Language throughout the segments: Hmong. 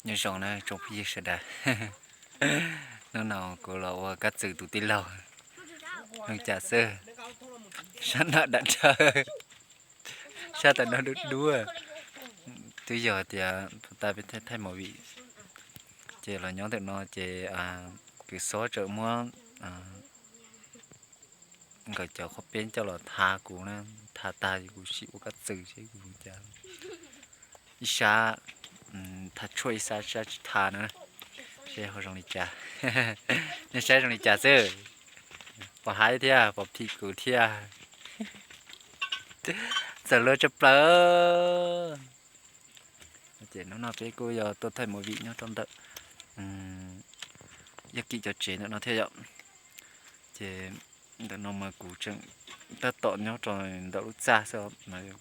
Nyob zoo na tsoom phooj ywg sawv daws, hnub no kuv los ua kab txwm tus tij laug Looj Cas xwb, sab noj dam ntshaw, sab tam no duab duab. Twb yog tias puas tas peb thaij movie ces los nyob ntawm no ces kwv xob tseem muab nkawd cov qhob peb coj los tha kuv na, tha tag kuv sim ua kab txwm seb kuv cas ib sab tha tshuaj ib sab sab tsis tha na, seb ho zoo li cas. Nej saib zoo li cas xwb, pom haib thiab pom phim kuv thiab. Txawm luag tshaj plaws. Ces hnub no peb kuj yog tuaj thaij movie nyob rau ntawm Yaj Kim cov tsev ntawm no thiab yom. Ces ntawm no mas kuv tseem tab tom nyob rau ntawm lub txaj xwb,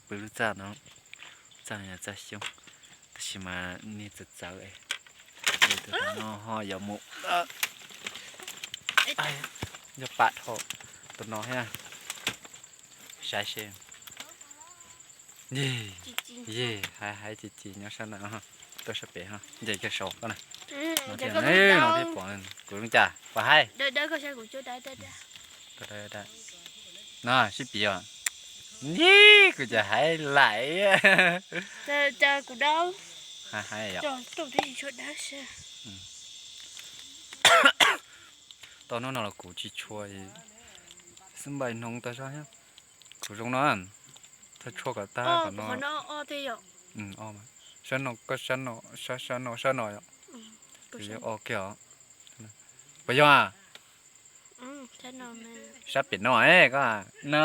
pw lub txaj no, txaj yog txaj xyoob, tab sis mas niag txawv txawv es no ho yuav mus, yog pam dhau tus no thiab, saib seb. Yej, haib haib ci ci nyob sab na, tuaj sab pem nce kiag saum koj na. No thiaj pom kuv zoo cas pom haib. No sib piv os. Yej, kuv cas haib laim. Haib haib yom. Tau hnub no los kuv tsis tshua, xwb npais hnoov tag zog thiab. Kuv zoo no, thaj tshuaj kom tag qhov no. Sab no koj sab no, sab sab no sab no yom. Kuv yuav o kiag os. Puas yog a? Sab pem no koj no.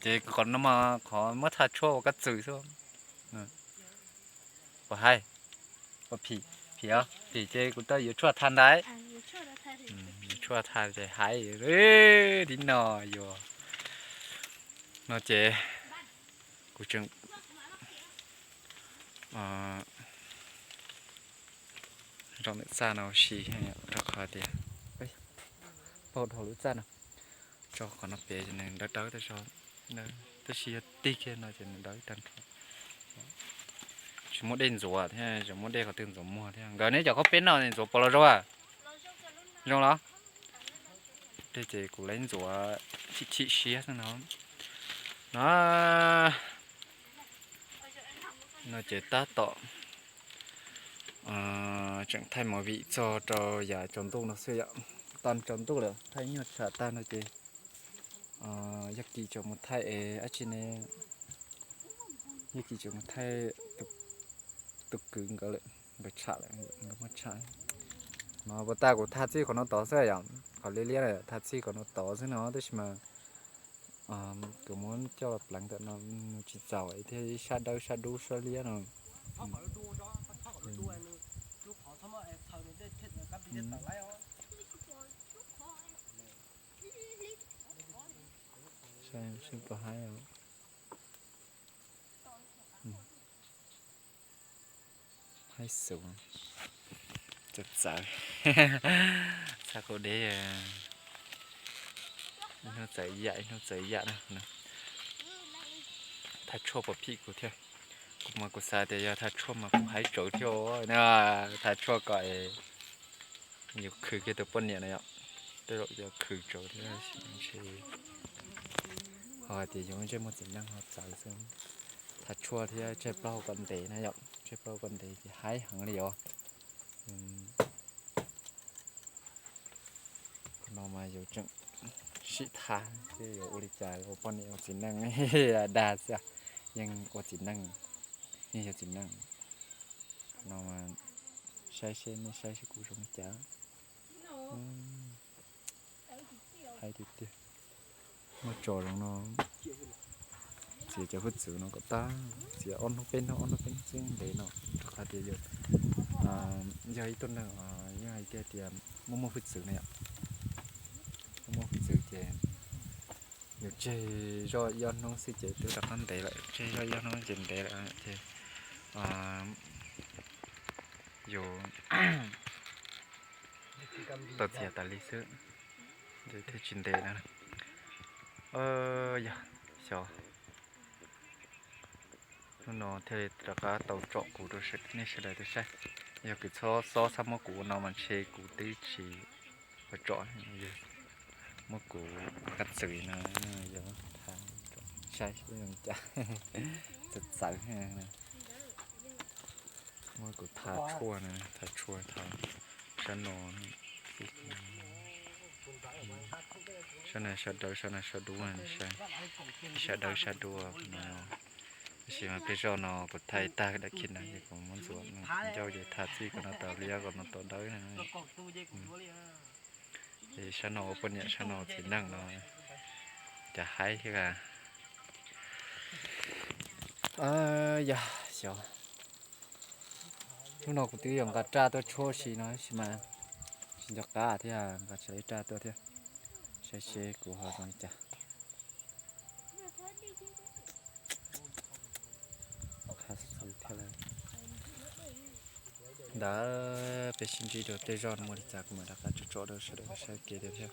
Ces qhov no mas qhov muab thaj tshuaj ua kab txwm xwb. Puas haib, phim, phim os, phim ces kuv tau yuav tshuaj tha ntawd. Yuav tshuaj tha ces haib li no yuav. No ces kuv tseem zaum ntawm txaj no ua si rau qhov tias pauj dhau lub txaj no, tso qhov no pem ces nws dawb dawb tag zog, tab sis yog tig kiag no ces nws dawb tag nrho. Tsis muaj dej ntxuav thiab, tsis muaj dej qhov twg ntxuav muag thiab. Nkawd neb cov qhob peb no ntxuav puas los zoo a? Zoo los? Dej ces kuv lawv ntxuav chim chim siab xwb no. No, no ces tab tom tseem thaij movie txog rau yav tsaus ntuj no xwb yom. Tag tsaus ntuj lawm, thaij nyuag tsham tag no ces Yaj Kim tseem mus thaij es dab tsi ne, Yaj Kim tseem mus thaij tus kwv nkawd lawm, nkawd tsham lawm, nkawd muab tsham. No puas tas kuv tha txij qhov no tod xwb yom, qhov liab liab thaj txij qhov no tod xwb no tab sis mas kuv muab coj los pleev ntawm no nws tsis txaus thiab, ib sab dawb sab dub sab liab no. Sib pom haib. Haib xus, txawv txawv, txhaj qhau deb, ib hnub txawv ib yam ib hnub txawv ib yam na. Thaj tshuaj pom phim kuv thiab, kuv mas kuv xav tias yog thaj tshuaj mas kuv haib tsawv thiab, thaj tshuaj kom yus khwv kiag tus poj niam no yom, tej zaum yog khwv tsawv thiab, ho hais tias yus ntsej muag txiv neej ho txawv xwb. Thaj tshuaj thiab tshaib plaub hau kom ntev na yom, tshaib plaub hau kom ntev ces haib heev li os. Qhov no mas yus tseem sim tha seb yuav ua li cas ua poj niam ua txiv neej dag xwb, yeej ua txiv neej, yeej yog txiv neej. Qhov no mas saib seb nej saib seb kuv zoo li cas. Haib tiag tiag. Muab tso zoo no, txiav cov hwj txwv no kom tag, txiav ob hnub peb hnub ob hnub peb hnub xwb ntev no, rau qhov tias yus yog ib tug neeg yeej hais tiag tias muaj muaj hwj txwv na yom. Muaj muaj hwj txwv ces yus tseg zoj ib ob hnub xwb ces twb rov qab ntev lawm, tseg zoj ib ob hnub ces ntev lawm ces yus tau txiav tas li xwb, thiaj tsis ntev na. Yog, xyov, Hnub no thiaj li rov qab tau tsom kuv rau nej sawv daws tau saib. Yog kuv txhob xob txhob muab kuv ua no mas ntshe kuv twb tsis tau tsom, muab kuv qab txwv no, yog tha saib zoo cas txawv txawv. Muab kuv tha tshuaj na, tha tshuaj tha sab no, sab no sab dawb, sab no sab dub, sab dawb sab dub no. Tab sis mas peb zoj no kuv tha ib tag dab khi na ces kuv muab ntxuav ncauj ces tha txij kom no tau liab kom no tau dawb na. Ces sab no ua poj niam sab no txiv neej no, cas haib thiab. Yog xyov, hnub no kuv twb yuav nqa raj tuaj tshuab si no tab sis mas tsis nco qab thiab, nqa tshuab ib raj tuaj thiab, saib seb kuv ho zoo li cas. Ntawd peb sib ntsib dua tej zog no muaj li cas kuv mam rov qab tso tso rau sawv daws saib kev thiab.